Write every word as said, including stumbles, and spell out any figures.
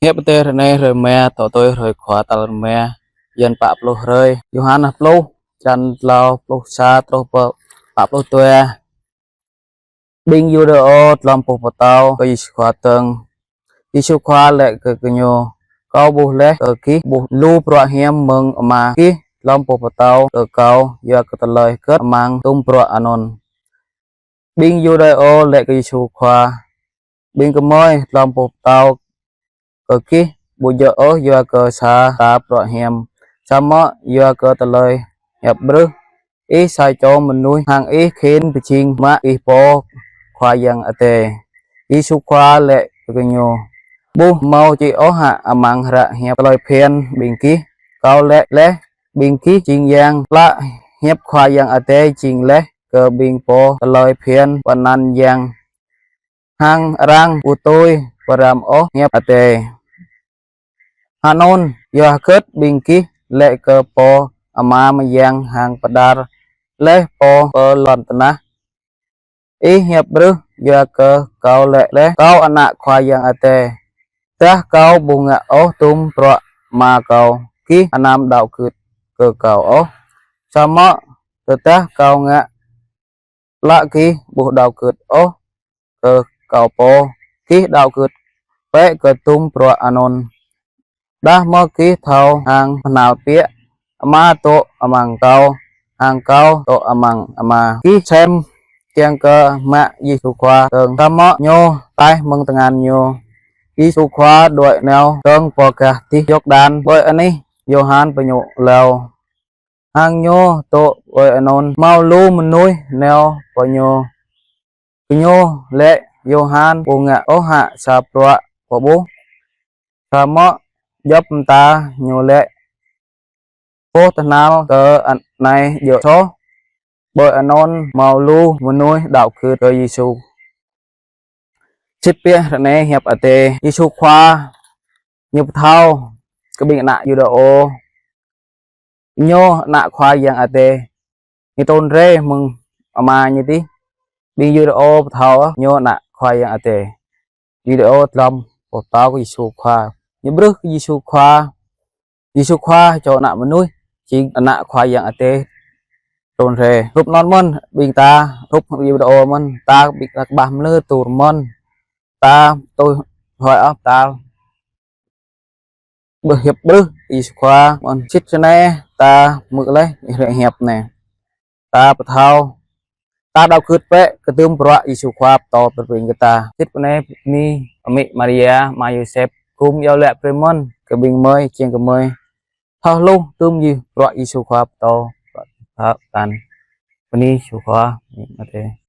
Hiăp Adai hrơi anai hrơi rơma, tŏ tui hrơi Khua tal rơma, bơyan pă pluh hrơi. Yôhan pluh, črăn klâo pluh sa truh pơ pă pluh dua. Ƀing Yudaiô tlŏm boh pơtâo kơ Yêsu Khua dơ̆ng. Yêsu Khua laĭ kơ gơñu: Kâo ƀuh laih kơ gih ƀuh lu bruă hiam mơ̆ng Ama gih tlŏm boh pơtâo kơ Kâo, yua kơ tơlơi hơgĕt amăng tum bruă anŭn? Ƀing Yudaiô laĭ kơ Yêsu Khua: Ƀing gơmơi tlŏm boh pơtâo kơ gih ƀu djơ̆ ôh yua kơ sa ta bruă hiam, samơ̆ yua kơ tơlơi hiăp brưh: Ih sa čô mơnuih hăng ih khĭn pơjing mă ih pô Khua Yang Adai. Yêsu Khua laĭ kơ gơñu: Ƀu hmâo čih ôh hă amăng hră hiăp tơlơi phiăn ƀing gih: Kâo laĭ laih, ƀing gih jing yang? Klă hiăp Khua Yang Adai jing laih kơ ƀing pô tơlơi phiăn pơanăn yang, hăng arăng ƀu tui pơrăm ôh hiăp Adai. Hơnŭn yơh hơgĕt ƀing gih laĭ kơ Pô Ama mơyang hăng pơđar laih pô pơ lŏn tơnah: Ih hiăp brưh, yua kơ Kâo laĭ laih: Kâo Ană Khua Yang Adai. Tơdah Kâo ƀu ngă ôh tum bruă Ama Kâo, gih anăm đaŏ gưt kơ Kâo ôh. Samơ̆ tơdah Kâo ngă, klă gih ƀu đaŏ gưt ôh kơ Kâo pô, gih đaŏ gưt bĕ kơ tum bruă anŭn, dah mơ̆ gih thâo hăng hơnăl biă: Ama dŏ amăng Kâo, hăng Kâo dŏ amăng Ama. Gih sem kiăng kơ mă Yêsu Khua dơ̆ng, samơ̆ Ñu taih mơ̆ng tơngan Ñu. Yêsu Khua đuaĭ nao dơ̆ng pơ gah dih Yôrdan, ƀơi anih Yôhan pơñu hlâo. Hăng Ñu dŏ ƀơi anŭn, hmâo lu mơnuih nao pơ Ñu. Gơñu laĭ: Yôhan ƀu ngă ôh hă sa bruă pơƀuh, samơ̆ djŏp mơta ñu laĭ: Boh tơhnal kơ anai djơ̆ soh. Ƀơi anŭn hmâo lu mơnuih đaŏ gưt kơ Yêsu. Sĭt biă hrơi anai hiăp Adai, Yêsu Khua Ñu pơthâo kơ ƀing ană Yudaiô, Ñu Ană Khua Yang Adai, Ñu trŭn rai mơ̆ng Ama Ñu dih. Ƀing Yudaiô ƀu thâo Ñu Ană Khua Yang Adai. Yudaiô tlŏm boh pơtâo kơ Yêsu Khua. Ñu brưh kơ Yêsu Khua, Yêsu Khua čô ană mơnuih, jing Ană Khua Yang Adai trŭn rai. Hrup anŭn mơ̆n ƀing ta, hrup Yudaiô mơ̆n ta, ƀing ta kơƀah mlư tur mơ̆n. Ta tui hơ̆i ôh ta ƀuh hiăp brưh Yêsu Khua mơ̆n. Sĭt hrơi anai ta hmư̆ laih hrơi hiăp anai. Ta pơthâo, ta đaŏ gưt bĕ kơ tum bruă Yêsu Khua pơtô brơi ƀing ta. Sĭt hrơi anai bơni Amĭ Maria, Ama Yôsep, gum iâu laĭ brơi mơ̆n kơ ƀing gơmơi, kiăng kơ gơmơi thâo hluh tum bruă Yêsu Khua pơtô. Pơtăn. Bơni Yêsu Khua, Amĭ Maria.